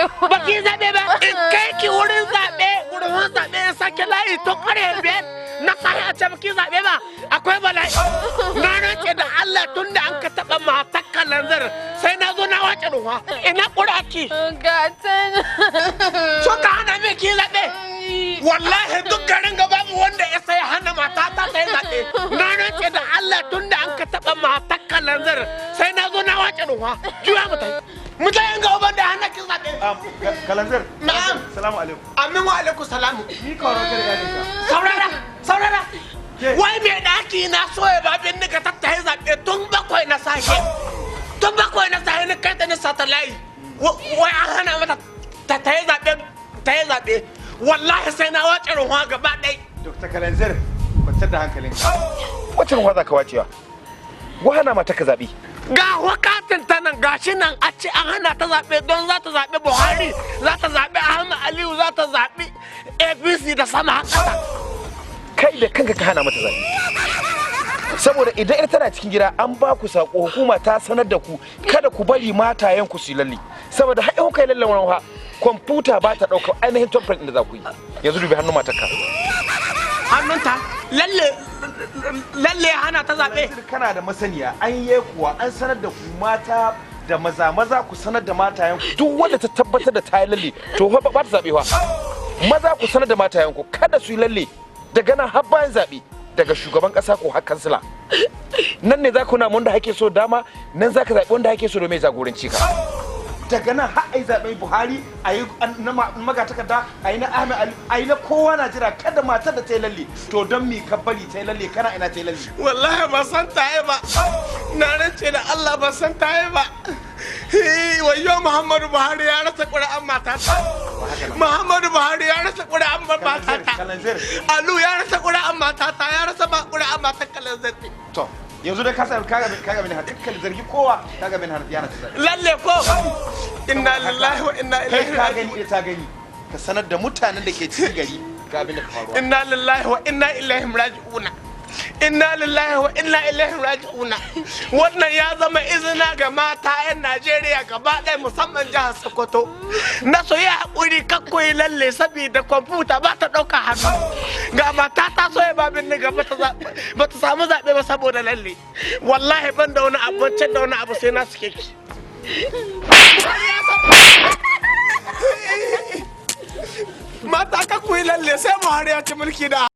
Ba. Ba ki zaɓe ba. In kai ki wurin zaɓe, wurin zaɓe ya sake layi tun ƙarfe 5 na sahi a ce ba ki zaɓe ba. Akwai bala'i. Na rance da Allah, tun da an ka taɓa matar Kalanzir, sai na zo na wace ruwa. Ina ƙuraki? Gatan. So ka hana min ki zaɓe? Wallahi duk garin ga babu wanda ya sai hana matata ta yi zaɓe. Na rance da Allah, tun da an ka taɓa matar Kalanzir, sai na zo na wace ruwa. Juya mu tai. Mu tai ga uban da hana ki zaɓe. Kalanzir. Na'am. Salamu alaikum. Amin wa alaikum salamu. Ni kawo kar iyalinka. Saurara, saurara. Ke. Wai mai ɗaki na so ya ba bin nika tattaye zaɓe tun 7 na safe. Tun 7 na safe ni kai ta ni sata layi. Wai an hana mata ta tayi zaɓe, ta yi zaɓe. Wallahi sai na wace ruwa gaba ɗai. Dr. Kalanzir, kwantar da hankalinka. Wacce ruwa za ka wacewa? Wahana mata ka zaɓi. Ga wakatin ta nan, gashi nan, a ce an hana ta zaɓe don za ta zaɓi Buhari, za ta zaɓi Ahmad Aliyu, za ta zaɓi APC da sama har ƙasa. Kai da kanka ka hana mata zaɓi. Saboda idan ita tana cikin gida, an ba ku sako, hukuma ta sanar da ku kada ku bari matayen ku su yi lalle. Saboda har in kuka yi lallen wani, kwamfuta ba ta ɗaukar ainihin thumbprint da za ku yi. Yanzu dubi hannun matarka. Hannunta lalle, lalle ya hana ta zaɓe. Kalanzir, kana da masaniya an yi kuwa an sanar da ku mata da maza, maza ku sanar da matayen ku. Duk wanda ta tabbatar da ta yi lalle, to fa ba ta zaɓe fa. Maza, ku sanar da matayen ku kada su yi lalle daga nan har bayan zaɓe, daga shugaban ƙasa ko har kansila. Nan ne za ku na wanda hake so dama, nan za ka zaɓi wanda hake so domin ya jagoranci ka. Daga nan har ai zaɓen Buhari, a yi na magatakarda, a yi na Ahmed Ali, a yi na kowa na jira kada matar da ta yi lalle. To don mi ka bari ta yi lalle? Kana ina ta yi lalle? Wallahi ba san taye ba. Na rance da Allah ba san taye ba. Wayo, Muhammadu Buhari ya rasa ƙuri'an matata. Muhammadu Buhari ya rasa ƙuri'an matata. Kalanzir. Alu ya rasa ƙuri'an matata, ya rasa ma ƙuri'an matar Kalanzir. To yanzu dai ka san ka ga mini har kakka zargi kowa, ka ga mini har yana ta zaɓe. Lalle ko, inna lillahi wa inna Kai ilaihi ka raji'un. gani, ita ta gani, ka sanar da mutanen da ke cikin gari ga abin da ka faruwa. Inna lillahi wa inna ilaihi raji'una, inna lillahi wa inna ilaihi raji'una. Wannan ya zama izina ga mata 'yan Najeriya gaba ɗaya, musamman jihar Sokoto, na so yi haƙuri kakkoyi lalle saboda kwamfuta ba ta ɗauka hannu. Ga mata ta soya babin ni gaba ba ta samu zaɓe ba saboda lalle. Wallahi ban da wani abu da wani abu sai na suke ki. Mata, kakkoyi lalle sai Buhari ya ci mulki da